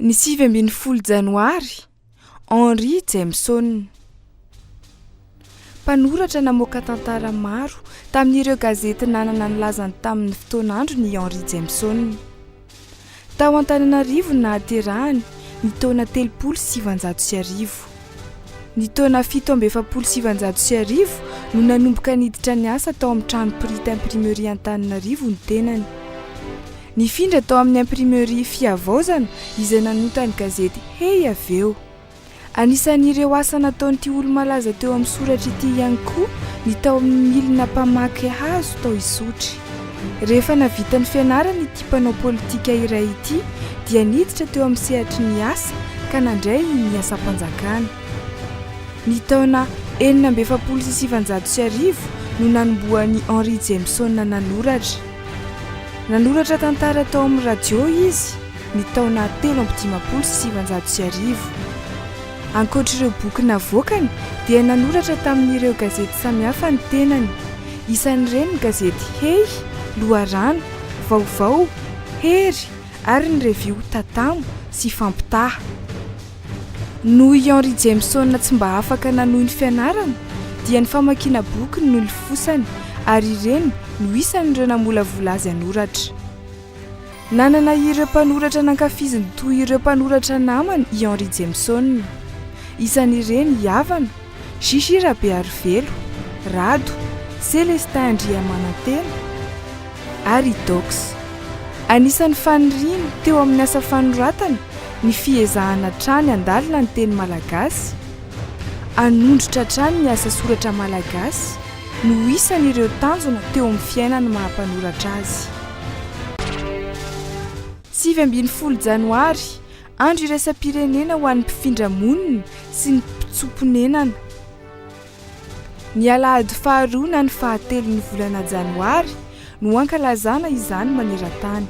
Ny 19 janoary, Henry Jameson. Mpanoratra namoaka tantara maro tamin'ireo gazety nanana ny lazany tamin'ny fotoan'androny i Henry Jameson. Tao Antananarivo no nahaterahany, ny taona 1930. Ny taona 1947 no nanomboka niditra niasa tao amin'ny trano printy Imprimerie Antananarivo ny tenany. Nifindra tao amin'ny Imprimerie Fihavaozana izay nanonta ny gazety Hehy avy eo. Anisan'ireo asa nataon'ity olo-malaza teo amin'ny soratra ity ihany koa ny tao amin'ny milina mpamaky hazo tao Isotry. Rehefa navita ny fianarany ity mpanao politika iray ity dia niditra teo amin'ny sehatry ny asa ka nandray ny asam-panjakana. Ny taona 1946 no nanombohan'i Henry Jameson nanoratra. Nanoratra tantara tao amin'ny radio izy ny taona 1953. Ankoatr'ireo boky navoakany dia nanoratra tamin'ireo gazety samihafa ny tenany. Isan'ireny ny gazety Hehy, Loharano, Vaovao, Hery ary ny revio Tatamo sy Fampitaha. Noho i Henry Jameson tsy mba afaka nanohy ny fianarana dia ny famakiana boky no nilofosany ary ireny no isan'ireo namolavola azy hanoratra. Nanana ireo mpanoratra nankafiziny toy ireo mpanoratra namany i Henry Jameson. Isan'ireny i Avana, Gigi Rabearivelo, Rado, Célestin Andriamanantena ary i Dox. Anisan'ny faniriany teo amin'ny asa fanoratana ny fiezahana hatrany handalina ny teny malagasy, hanondrotra hatrany ny asa soratra malagasy, no isan'ireo tanjona teo amin'ny fiainany maha mpanoratra azy. 19 janoary, Andro iraisam-pirenena ho an'ny mpifindra monina sy ny mpitsoa-ponenana. Ny alahady faharoa na ny fahatelon'ny volana janoary no ankalazana izany maneran-tany.